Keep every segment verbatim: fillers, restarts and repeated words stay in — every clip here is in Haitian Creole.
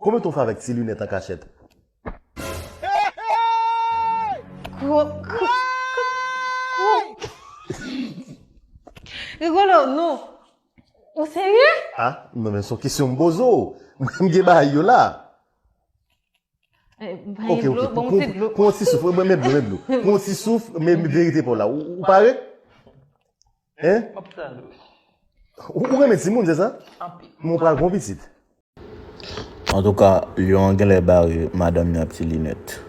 Konbyen tan w fè avèk ti linèt an kachèt? Ko- ko- ko- Rigolo, non. Ou serye? Ah, non, men se yon kesyon m poze w. Mwen, m gen bagay yo la. Eh, m pa gen dlo, bon, m ti dlo. Pran yon ti souf, mwen, mwen dlo, mwen dlo. Pran yon ti souf, men verite pa w la. Ou, ou pare? Hein? M ap tande w. Ou, ou renmen timoun, se sa? Anpil. Men w pral gon pitit. Antouka, lyon an genlè bare madanm li ak ti linèt.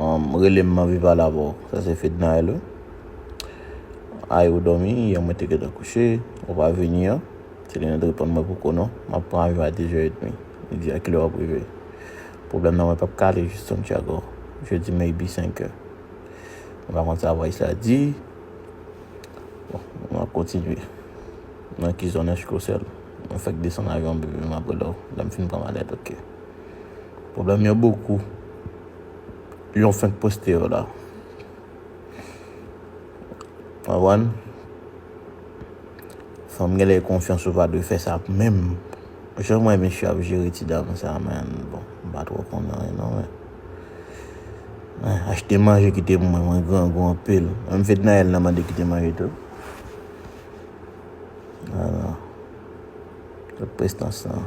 Ann, rele m, m anvi pale avè w. Sa se Fednaelle, wi. Ay, ou dòmi? Yè mwen te gentan kouche, ou pa vini an. Ti linèt reponn mwen poko non. M ap pran avyon a de zè edmi. Li di a kilè w ap rive. Pwoblèm nan, mwen p ap ka ale jis Santiago. Jodi maybe senkè. Mwen pa konn sa voice la di. Bon, nou ap kontinye. Nan ki zòn Èchkosèl? Mwen fèk desann avyon, bebe, m ap rele w. Lè m fin pran malèt, oke. Pwoblèm yo bokou. Lyon fenk poste yo la. Konprann? Fanm genlè konfyans ou pa dwe fè sa menm. Jan m wè mesye ap jere ti dam sa, man, bon, m pa twò konnen anyen non, men. Eh, achte manje kite mwen, mwen grangou anpil. Menm Fednaelle nan mande kite manje tou. Ah non. Tout prestans lan.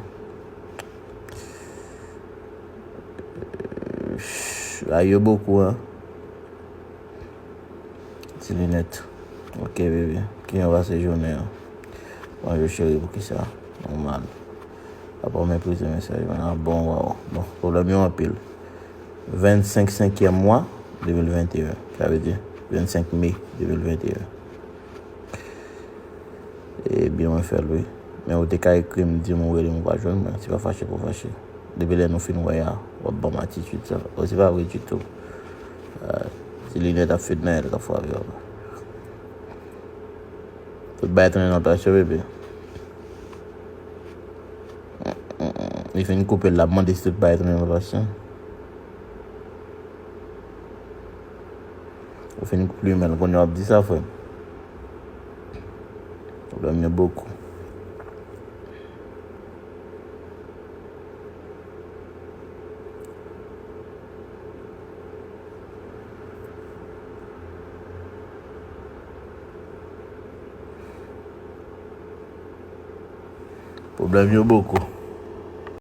Ay yo bokou, hein. Ti linèt. Ok, bebe. Kijan w pase jounen an? Bonjou, cheri, poukisa? Nòmal. Apa w meprize mesaj mwen? Ah bon, waw. Bon, pwoblèm yo anpil. Vennsenk senkyèm mwa, de mil venteyen. Sa vle di, vennsenk me, de mil venteyen. Ebyen, mwen fè l, wi. Men ou te ka ekri m, di m ou rele m, ou pa jwenn mwen. Se pa fache pou fache. Depi lè nou fin wè a, w ap ban m atitid sa. Bon, se pa vre ditou. Ah, se linèt ap fednayèl k ap frape w. Tout bagay tounen nan plas yo, bebe. Li fin koupe l, l ap mande si tout bagay tounen nan plas yo. Ou fin plimen l, kounye a w ap di sa, frè m. Pwoblèm yo bokou. Pwoblèm yo bokou.